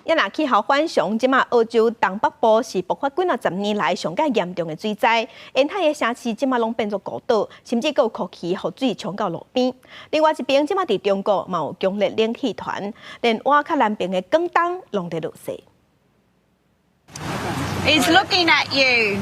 啊若氣候反常，這馬澳洲東北部是爆發幾若十年來上蓋嚴重的水災，沿海的城市這馬攏變做孤島，甚至閣有酷魚予水沖到路邊。另外一邊，這馬佇中國嘛有強烈冷氣團，連倚較南邊的廣東攏佇落雪。 He's looking at you.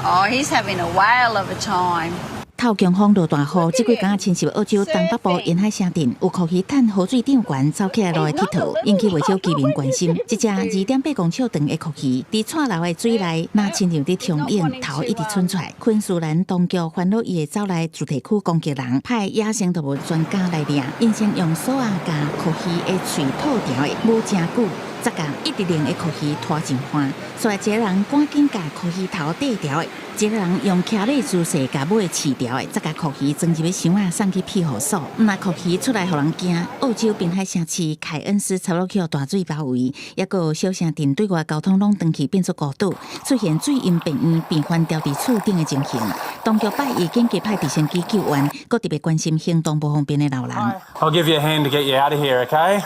Oh, he's having a whale of a time. 透強風落大雨，這幾工侵襲澳洲東北部沿海城鎮，有酷魚趁河水漲懸，走起來路的𨑨迌，引起袂少居民關心。這隻2.8公尺長的酷魚，佇蔡流的水內，若親像佇暢泳，頭一直伸出來。昆士蘭當局煩惱伊會走來住宅區攻擊人，派野生動物專家來掠，𪜶先用索仔共酷魚的喙套牢的，無誠久，才共一直躡的酷魚拖上岸。所以一個人趕緊共酷魚頭綴牢的，一個人用騎馬姿勢共尾飼牢的，才共酷魚裝入去箱仔送去庇護所。毋若酷魚出來予人驚，澳洲濱海城市凱恩斯差不多予大水包圍，抑閣有小城鎮對外交通攏斷去變做孤島，出現水淹病院、病患牢佇厝頂的情形。當局拜一緊急派直升機救援，閣特別關心行動無方便的老人。 I'll give you a hand to get you out of here, okay?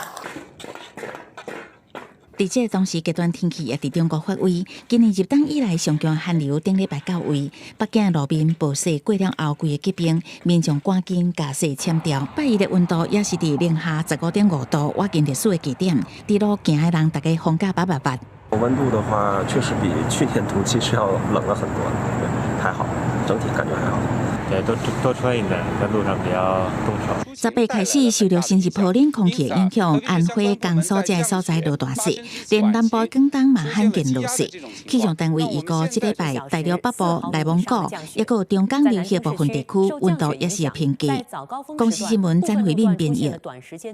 佇這個同時，極端天氣也佇中國發威。今年入冬以來，上強寒流頂禮拜到位，北京路面暴雪過了後，規个結冰，民眾趕緊共雪撿掉。拜一的溫度也是佇零下15.5度，倚近歷史的低點。佇路行的人，逐家風甲捌捌捌。溫度的話，確實比去年同期是要冷了很多。對，還好，整體感覺還好。對，多多穿一點，在路上比較凍手。18開始受著新熱冷空氣的影響，安徽、江蘇這个所在落大雪，連南部廣東嘛罕見落雪。氣象單位預估，這禮拜大陸北部、內蒙古，抑閣有長江流域部分地區溫度也是會偏低。公視新聞詹慧敏編譯。